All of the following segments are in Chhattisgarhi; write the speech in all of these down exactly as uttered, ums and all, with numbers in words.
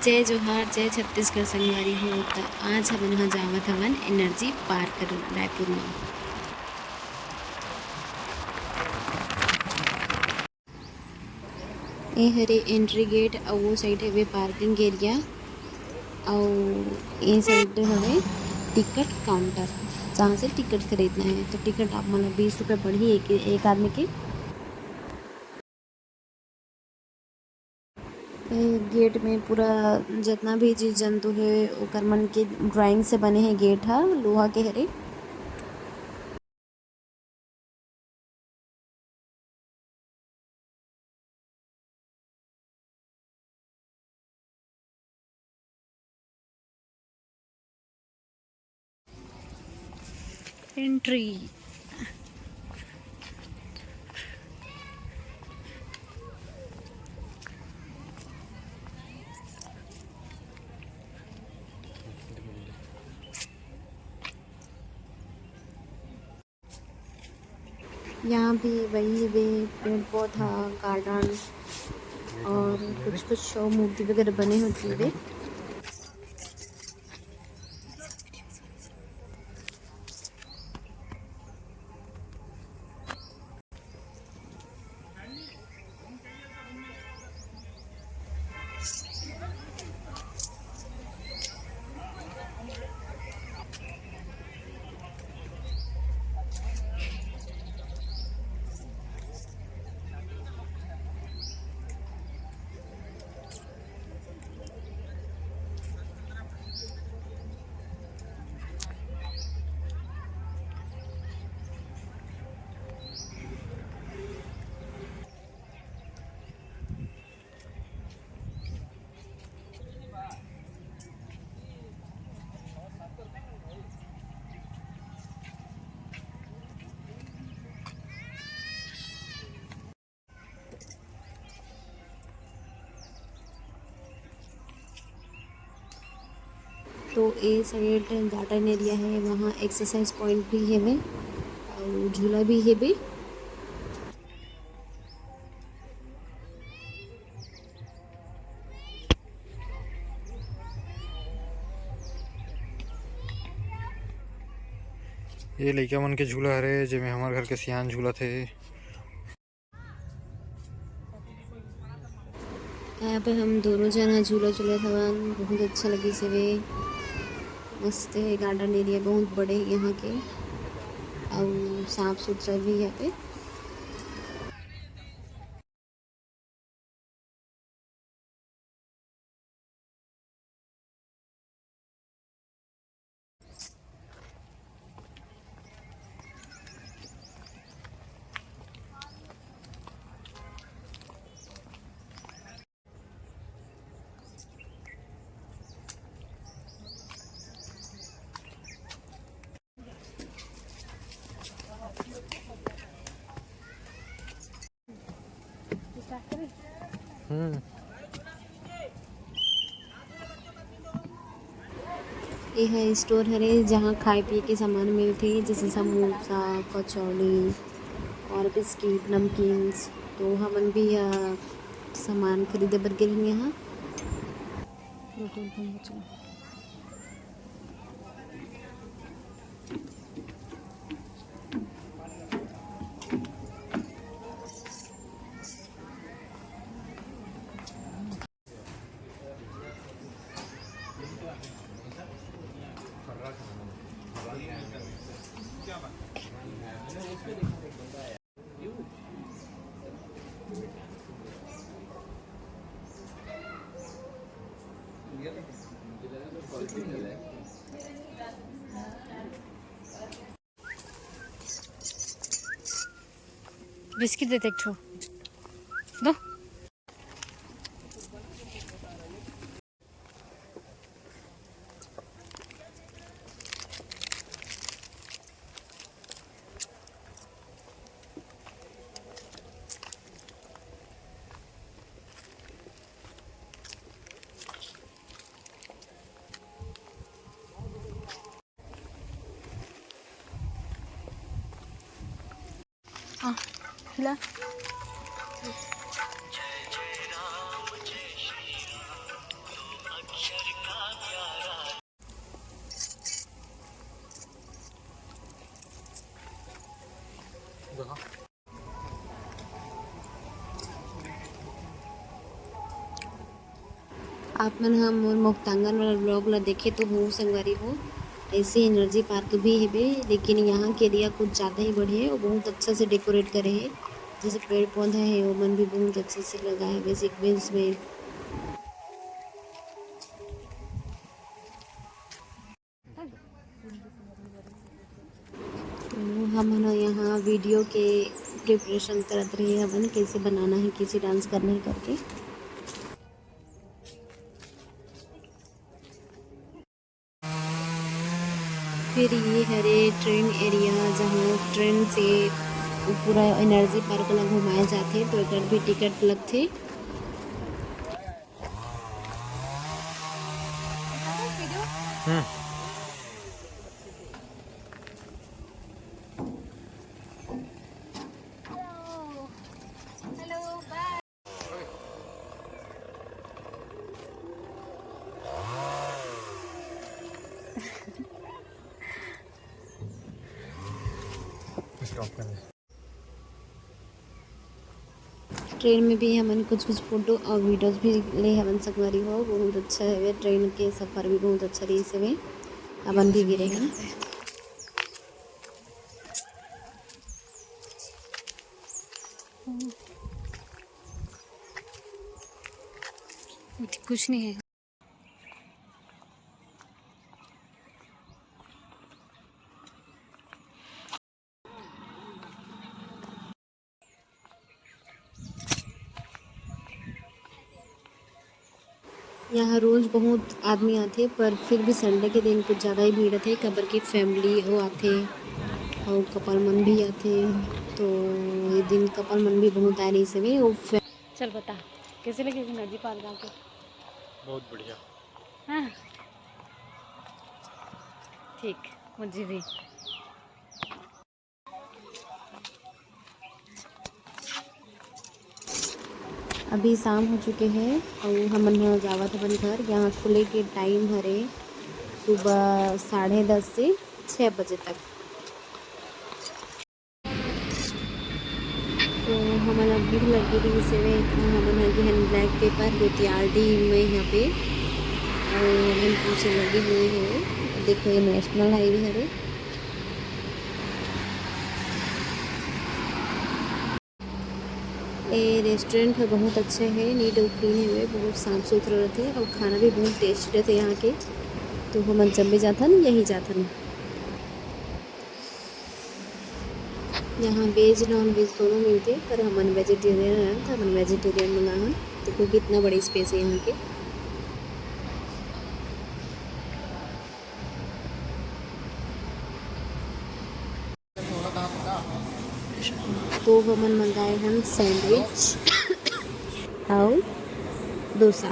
जय जोहार, जय छत्तीसगढ़ संगवारी हो। त आज हमन ह जावत हवन एनर्जी पार्क रायपुर म। ए हरे एंट्री गेट, अउ वो साइड हवे पार्किंग एरिया, अउ ए साइड हवे टिकट काउंटर, जहाँ से टिकट खरीदना है। तो टिकट आप मन ला बीस रुपये पड़ही एक, एक आदमी के। ए गेट में पूरा जितना भी जीव जंतु है, ओकर मन के ड्राइंग से बने हे गेट ह, लोहा के हरे। एंट्री। यहाँ भी वही हवे, पेड़ पौधा, गार्डन और कुछ कुछ शो मूर्ति वगैरह बने होती है। तो ए साइड गार्डन एरिया है, वहाँ एक्सरसाइज पॉइंट भी हेवे और झूला भी हेवे। ये लइका मन के झूला हरे, जेमे हमर घर के सियान झूलत हे। यहाँ पे हम दोनों जना झूला झूलत हवन, बहुत अच्छा लगिस हवे। मस्त है गार्डन एरिया, बहुत बड़े है यहाँ के, और साफ सुथरा भी यहाँ पे। हम्म। ये ह स्टोर हरे, जहाँ खाए पिए के सामान मिलथे, जैसे समोसा, कचौड़ी और बिस्किट, नमकीन्स। तो हमन भी यह सामान खरीदे बर गे रहन यहाँ। बिस्किट देते एक ठो दो। आ, खिला। आप मन ह मोर मुक्तांगन वाला vlog ला देखे तो हो संगवारी हो, ऐसे एनर्जी पार्क भी हेबे, लेकिन यहाँ के एरिया कुछ ज़्यादा ही बढ़िया है। वो बहुत अच्छा से डेकोरेट करे है, जैसे पेड़ पौधा है वो मन भी बहुत अच्छे से लगा है सीक्वेंस में। तो हमन ह यहाँ वीडियो के प्रिपरेशन करत रहे हवन, कैसे बनाना है, कैसे डांस करना है करके। फिर ये हरे ट्रेन एरिया, जहाँ ट्रेन से पूरा एनर्जी पार्क ला घुमाए जाथे, तो एकर भी टिकट लगथे। ट्रेन में भी हमन कुछ कुछ फोटो और वीडियोज भी ले हवन संगवारी हो। बहुत अच्छा हवे, ट्रेन के सफर भी बहुत अच्छा रहिस हवे। हमन भी गिरे हन। कुछ नहीं है। यहाँ रोज बहुत आदमी आथे, पर फिर भी संडे के दिन कुछ ज़्यादा ही भीड़ रथे, काबर कि फैमिली हो आथे और कपल मन भी आथे। तो ये दिन कपल मन भी बहुत आए रहिस हवे। वो फै- चल बता, कैसे लगे एनर्जी पार्क आके? बहुत बढ़िया। हाँ, ठीक, मुझे भी। अभी शाम हो चुके हे अउ हमन ह जावत हवन घर। यहाँ खुले के टाइम हरे सुबह साढ़े दस से छः बजे तक। तो हमन ला भूख लगे रहिस हवे, इतना हमन ह गे हन ब्लैक पेपर, जो कि आरडी में यहाँ पे, अउ हमन पीछे लगे हुए हैं। देखो, ये नेशनल हाईवे हरे। ए रेस्टोरेंट ह बहुत अच्छा है, नीट अउ क्लीन हवे, बहुत साफ सुथरा रथे अउ खाना भी बहुत टेस्टी रथे यहाँ के। तो हमन जब भी जाथन, यही जाथन। यहाँ वेज नॉन वेज दोनों मिलथे, पर हमन वेजिटेरियन हन, तो हमन वेजिटेरियन मंगाहन। देखो कितना बड़ी स्पेस है यहाँ के। तो हमन मंगाए हन सैंडविच अउ डोसा।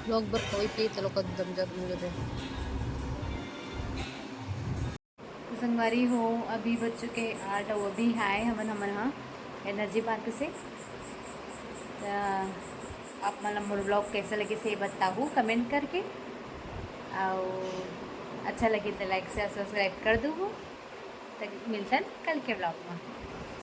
व्लॉग बर कोई पे चलो कदम जब मुझे दे। तो संगवारी हो, अभी बज चुके आठ अउ अभी आए हमन, हमन हा एनर्जी पार्क से। त आप मन ला मोर व्लॉग कैसे लगे से बताहू कमेंट करके, अउ अच्छा लगे तो लाइक शेयर सब्सक्राइब कर दूहू। त मिलतन कल के व्लॉग में।